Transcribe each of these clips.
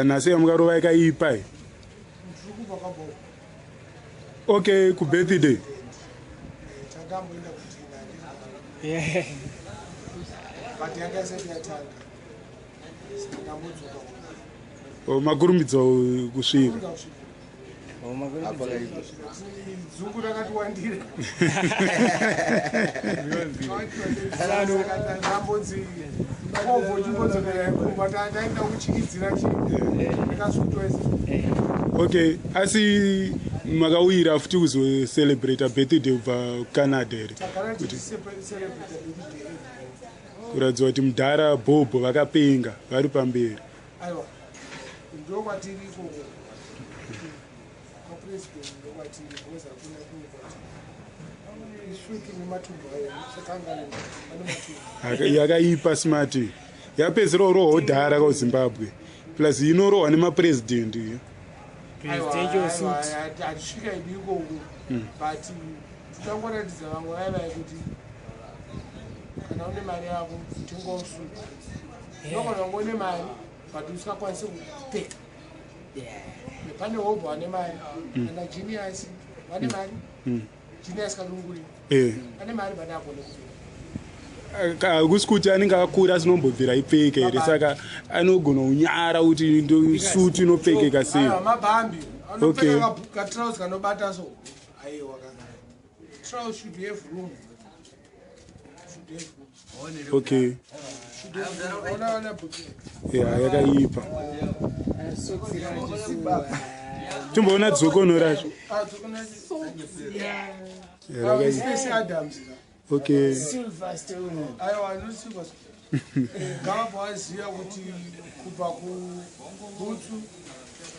Nhasi yamukarova yakaipa. Okay, kubirthday. Takamboenda kudina, but yanga isati yatanga, takambodzoka. Oh, makurumidza kusvika. Dzungu rakatiwandira, tambodzi kovho chimbodzokera kumba, taenda kuchikidzira chi ndakasutoesa. Okay, asi makauyira futi kuzocelebrata birthday kubva Canada here? Tagara tichicelebrata birthday every. Kuratidza kuti mudhara Bhobho vakapenga, vari pamberi. Aiwa, ndokwatiri ikoko kwapresident, ndokwatiri, because hakuna kumwe kwatiri. Isutu nematumbu ayo sakangana ane matumbu. Yakaipa smart, yapedzera urohwa udhara kauZimbabwe, plus inorohwa nemapurezidendi. Presidential suit. Hatisvika idi ikoko, but tichangoratidza vamwe vaivai kuti kana une mari yako, tengawo suit. Unogona kunge une mari but usingakwanisi kupfeka. Pane hobho ane mari, ana Genius vane mari, Genius Kadunguri ane mari but agone kupfeka. Hakusi kuti anenge akura asinombobvira ipfeke here? Saka anogona kunyara kuti suit inopfekeka sei. Aiwa, mabhambi anopfeka katrous kanobata so. Aiwa, kana trouse should have room, should have room. Should have room. Ona, ona bhuku. Ya, yakaipa. Timboona dzokono racho. Ah, dzokona. Ya, rakaipa. Stacy Adams ka. Silverstone. Aiwa, no silver. Ngavabva vaziva kuti kubva kubhutsu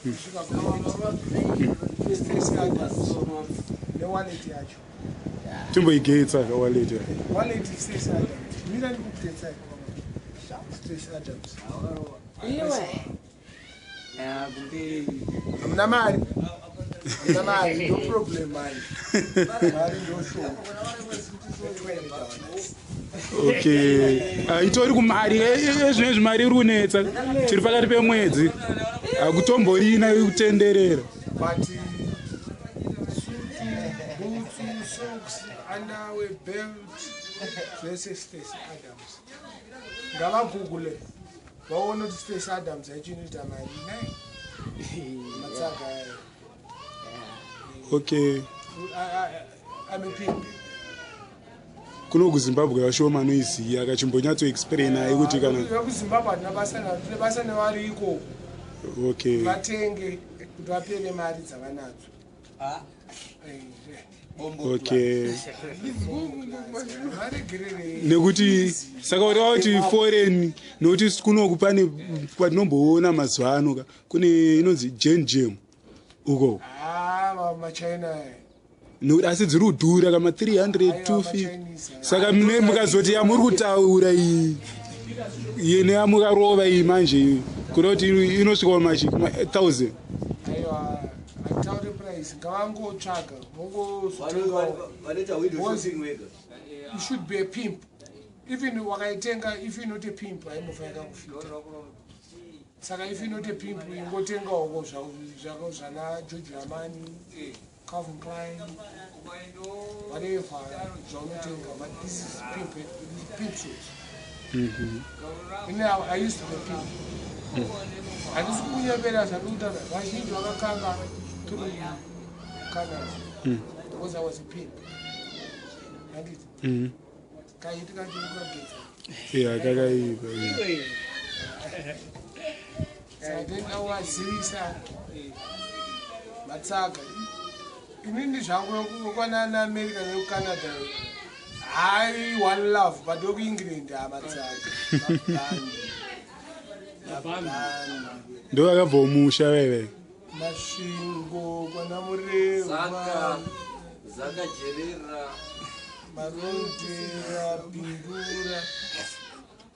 kusvika ku Stacy Adams newallet yacho. Timboigetsa kawallet. Wallet, Stacy Adams. Mira, ndikukutetsai Stacy Adams. Iwe. Ya, kumberi. Hamuna mari, hamuna mari, no problem. Mari, mari ndo shoma. Okay. Ah, itori kumari ezvinezvi, mari iri kunetsa, tiri pakati pemwedzi, hakutomborina kutenderera. But sutu, bhutsu, socks, underwear, belt, zvese Stacy Adams. Ngavagoogle vaone kuti Stacy Adams yacho inoita mari nai matsaga ayo. I'm a pimp. Kuno kuZimbabwe vashoma anoiziva, akachimbonyatsoexplaina kuti kana VekuZimbabwe hatina basa navo, tine basa nevari ikoko. Vatenge kuti vapere mari dzavanadzo. Varegererei. Nekuti saka ureva kuti foreign, nekuti kunoku pane kwatinomboona mazuva ano ka, kune inonzi Jen Jam uko. Ah, maChina aya. Nekuti asi dziri kudhura kama 300, 250. Saka mune mukazoti yamuri kutaura iyi neyamukarova iyi manje, kuda kuti inosvika machi 1000? Aiwa, hatitauri price, ngavangotsvaga vongozotengawo. Vanoita window shopping wega. You should be a pimp. Even wakaitenga, if you're not a pimp, haimbofa yakakufita. Saka if you're not a pimp, ingotengawo zvako zvana Giorgio Armani, Calvin Klein, whatever zvaunotenga, but this is pimp, this is pimp suit. Ine I used to be a pimp. Handisi kunyepera zvandiri kutaura. Vazhinji vakakanga through Canada because I was a pimp, handiti? Kaiti kacho ukagedza. Ya, kakaipa. Iwe. Saka toenda kuvazivisa matsaga. Inini zvangu kwanana America nekuCanada, hai, one love, but wekuEngland, hamatsaga, mabhandi. Ndo vakabva umusha vaive. Masvingo, kwana Murehwa. Zaka, Zaka, Jerera. Marondera, Bindura,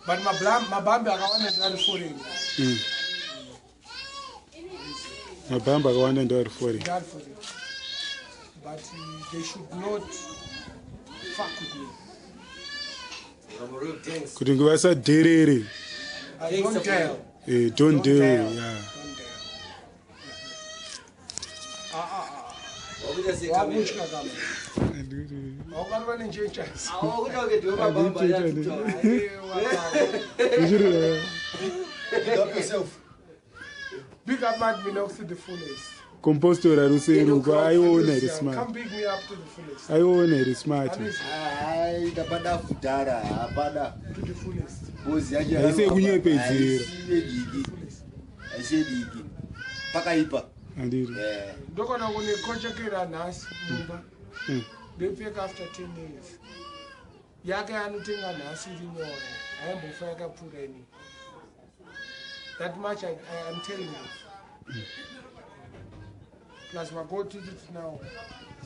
but mabhambi akawanda ndiari foreign. Mabhambi akawanda ndo ari foreign. Ndiari foreign, but they should not fuck with me. Kuti vasadherere. I don't tell. Don Dale, yeah. Don Dale. Ah, ah, ah. Wakuita sekamera. Wakutya kama aukarwa nenjenjasi. Wakuita kunge ndiwe mabamba yatutaura. Big up yourself. Big up Mad Minox to the fullest. Compostora ruseruko aiona iri Come smart. big me up to the fullest. Aiona iri smart. Hai, ndapana kudhara, hapana. To the fullest. Bozi yacho Haisi yekunyepedzera. Haisi yediki. Haisi yediki. Pakaipa. Handiti. Eh. Ndokona kunekochekera nhasi mumba. Ndopfeka after 10 years. Yake anotenga nhasi iri nyore. Haimbofa yakapfuura ini. That much I am telling you. Plus magold tickets now.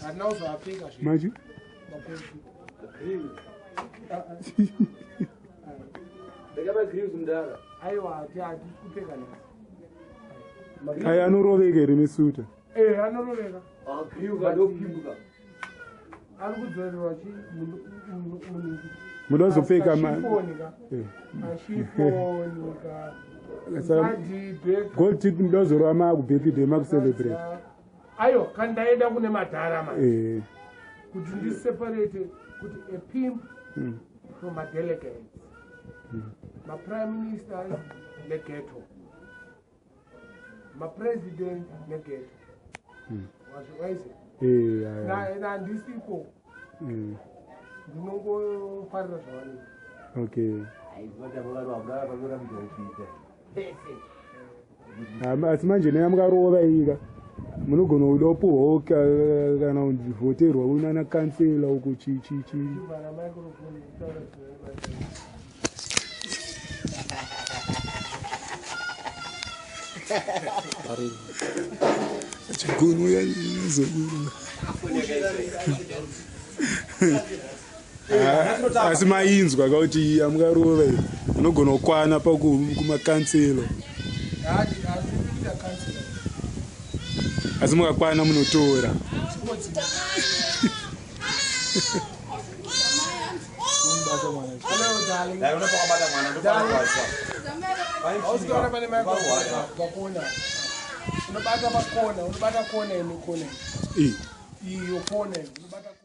Hatina kuzoapfeka zve. Machi? Magold. Ndakaba-grills mudhara. Aiwa, hatisi kupfeka nhasi. Ai anoroveka here nesuta? Eh, anoroveka. Agrill ndopimbuka. Ari kudzorerwa chi munhu. Muda kuzopfeka ma Kashifoni ka. Eh. Kashifoni ka. Saka Adibheka. gold tip muda kuzorova maakubirthday makucelebrate. Aiwa, kana ndaenda kune madhara manje kuti ndiseparate kuti a pimp from a delegate, maprime ministers neghetto, mapresident neghetto. Waize Eh, aya. handisi ikoko, ndinongofarira zvavanoita. Okay. Haibata vakarwa mudhara panoda mudhara. Asi manje neya mukarova ika munogona kuda kupuhwawo kana kuvhoterwa unana kansela uku chi chi chi. Chivhara microphone kutaura zvinoibata. Chigunu yazobura. Asi mainzwa kauti amukarova iyi munogona kukwana pakumakanselo. Handi kuita kansela. Asi mukakwana munotora. Hello darling. Dai unopakabata mwana ndopanorwadza. Hausi pane microphone pakona. Unobata pakona, unobata kona ino kona. Eh, Iyo kona, unobata